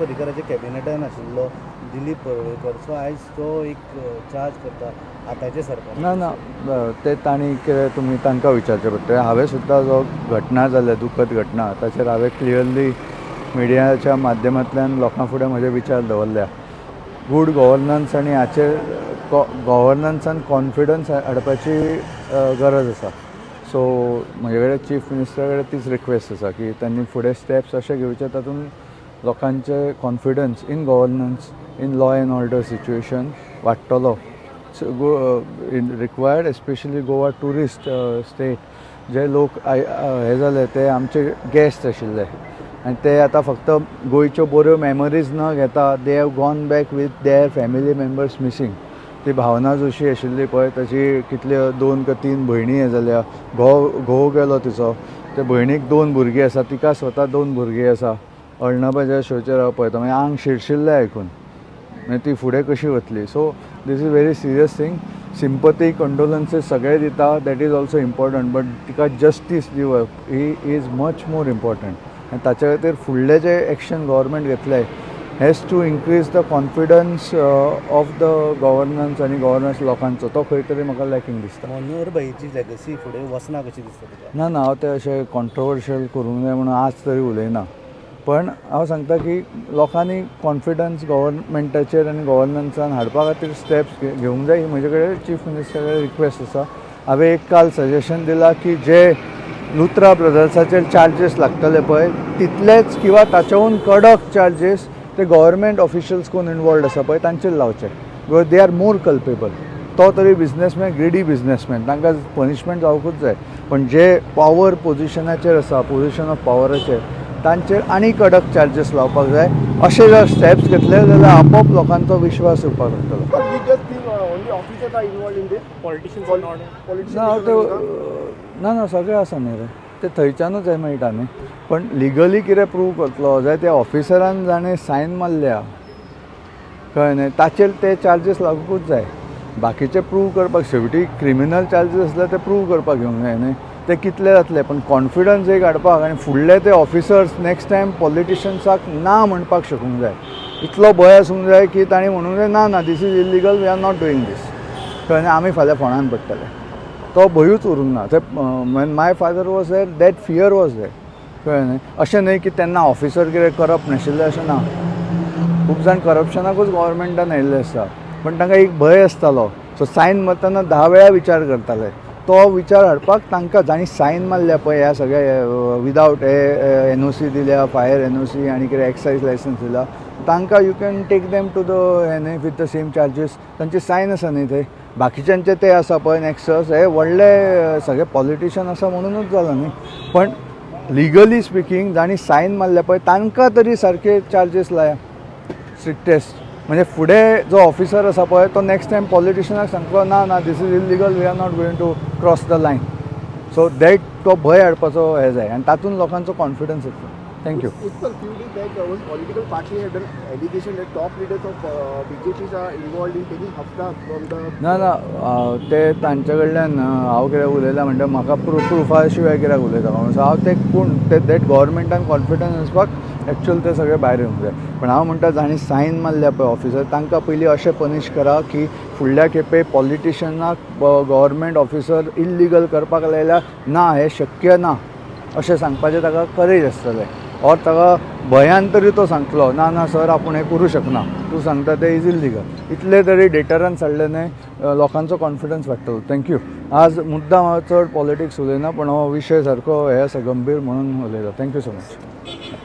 पर्रीकराच्या कॅबिनेटान आशिल्लो दिलीप परुळेकर, सो आयज तो एक चार्ज करता आतांचें सरकार. ना ना, ते तांणी कितें तुमी तांकां विचारचें पडटलें. हांवें सुद्दां जो घटना जाल्या, दुखद घटना, ताचेर हांवें क्लियरली मिडियाच्या माध्यमांतल्यान लोकां फुडें म्हजे विचार दवरल्या. गूड गव्हर्नन्स आनी हाचेर गव्हर्नन्सान कॉन्फिडन्स हाडपाची गरज आसा. सो म्हजे कडेन चीफ मिनिस्टरा कडेन तीच रिक्वेस्ट आसा की तांणी फुडें स्टेप्स अशे घेवचे तातूंत लोकांचे confidence in governance, in law and order situation वाडटलो. Required especially Goa tourist state, जे लोक हे जाले ते आमचे गेस्ट आशिल्ले आनी ते आतां फक्त गोंयच्यो बऱ्यो मेमरीज न घेता they have gone back with their family members missing. ती भावना जशी आशिल्ली पळय ताची कितल्यो 2 का 3 भयणी हे जाल्या, घोव गेलो तिचो, ते भयणीक 2 भुरगीं आसा, तिका स्वता 2 भुरगीं आसा. अर्णबाच्या शोचेर हांव पळयता, मागीर आंग शिरशिल्लें आयकून, मागीर ती फुडें कशी वतली. So this is very serious thing. Sympathy, condolences सगळे दिता, that is also important, but तिका जस्टीस दिवप ही is much more important. आनी ताचे खातीर फुडलें जें एक्शन गव्हर्मेंट घेतलें has to increase the confidence of the governance आनी गव्हर्नन्स लोकांचो, तो खंय तरी म्हाका लॅकिंग दिसता. मनोहर भाईची लेगसी फुडें वचना कशी दिसता तुका? ना ना, हांव तें अशें कॉन्ट्रोवर्शियल करूंक जाय म्हणून आज तरी उलयना, पण हांव सांगता की लोकांनी कॉन्फिडन्स गव्हर्मेंटाचेर आनी गव्हर्नन्सान हाडपा खातीर स्टेप्स घेवंक जाय. ही म्हजे कडेन चीफ मिनिस्टरा कडेन रिक्वेस्ट आसा. हांवें एक काल सजेशन दिलां की जे लुथरा ब्रदर्साचेर चार्जीस लागतले पळय तितलेच किंवा ताच्याहून कडक चार्जीस ते गव्हर्मेंट ऑफिशियल्स कोण इनवॉल्ड आसा पळय तांचेर लावचे, because they are more culpable. तो तरी बिजनेसमॅन, ग्रिडी बिजनेसमॅन, तांकां पनिशमेंट जावंकूच जाय, पण जे पॉवर पोजिशनाचेर आसा, पोजिशन ऑफ पॉवराचेर, तांचेर आनी कडक चार्जीस लावपाक जाय. अशे जर स्टेप्स घेतले जाल्यार आपोआप लोकांचो विश्वास येवपाक लागतलो. But we just think only officers are involved in this. Politicians are not. Politicians ना, हांव ते ना ना, सगळें आसा न्ही रे, ते थंयच्यानूच हें मेळटा न्ही. पण लिगली कितें प्रूव करतलो जाल्यार त्या ऑफिसरान जाणें सायन मारल्या, कळ्ळें न्ही, ताचेर ते चार्जीस लागूंकूच जाय. बाकीचे प्रूव करपाक शेवटी क्रिमिनल चार्जीस आसल्यार ते प्रूव करपाक घेवंक जाय न्ही, ते कितले जातले. पण कॉन्फिडन्स एक हाडपाक आनी फुडले ते ऑफिसर्स नेक्स्ट टायम पॉलिटिशन्साक ना म्हणपाक शकूंक जाय. इतलो भंय आसूंक जाय की तांणी म्हणूंक जाय ना ना, this is illegal, we are not doing this, कळ्ळें न्ही, आमी फाल्यां फोंडान पडटले. तो भंयूच उरूंक ना. ते when my father was there, that fear was there, कळ्ळें न्ही. अशें न्हय की तेन्ना ऑफिसर कितें करप नाशिल्लें, अशें ना. खूब जाण करप्शनाकूच गव्हर्मेंटान आयिल्ले आसता, पण तांकां एक भंय आसतालो. सो सायन मारतना 10 वेळा विचार करताले. तो विचार हाडपाक तांकां जांणी सायन मारल्या पळय ह्या सगळ्या विदावट हे एनओसी दिल्या, फायर एनओसी आनी कितें एक्सायज लायसन्स दिला, तांकां you can take them to the हें न्ही विथ the same charges. तांचे सायन आसा न्ही थंय, बाकीच्यांचे ते आसा पळय नॅक्सस, हे व्हडले सगळे पॉलिटिशन आसा म्हणूनच जाला न्ही. पण लिगली स्पिकींग जांणी सायन मारल्या पळय तांकां तरी सारके चार्जीस लाया, स्ट्रिक्टेस्ट. म्हणजे फुडें जो ऑफिसर आसा पळय तो नेक्स्ट टायम पॉलिटिशनाक सांगतलो ना ना, this is illegal, we are not going to cross the line. So that तो भंय हाडपाचो हें जाय आनी तातूंत लोकांचो कॉन्फिडन्स येतलो. Thank you. Utpal, few days back, one political party had done allegation that top leaders of BJPs are involved in taking hafta from the. ना ना, ते तांचे कडल्यान हांव कितें उलयलां म्हणटा म्हाका प्रुफा शिवाय कित्याक उलयता. सो हांव ते कोण ते that गव्हर्मेंटान कॉन्फिडन्स वचपाक एक्चुअल ते सगळे भायर येवंक जाय. पण हांव म्हणटा जांणी सायन मारल्या पळय ऑफिसर तांकां पयलीं अशें पनिश करा की फुडल्या खेपे पॉलिटिशनाक गव्हर्मेंट ऑफिसर इल्लिगल करपाक लायल्यार ना, हें शक्य ना अशें सांगपाचें ताका करेज आसतलें. ऑर ताका भंयान तरी तो सांगतलो ना ना सर, आपूण हें करूं शकना, तूं सांगता तें is illegal. इतलें तरी डेटरन्स हाडलें न्हय, लोकांचो कॉन्फिडन्स वाडटलो. Thank you. आज मुद्दाम हांव चड पॉलिटिक्स उलयना, पण हो विशय सारको हे आसा गंभीर म्हणून उलयता. Thank you so much.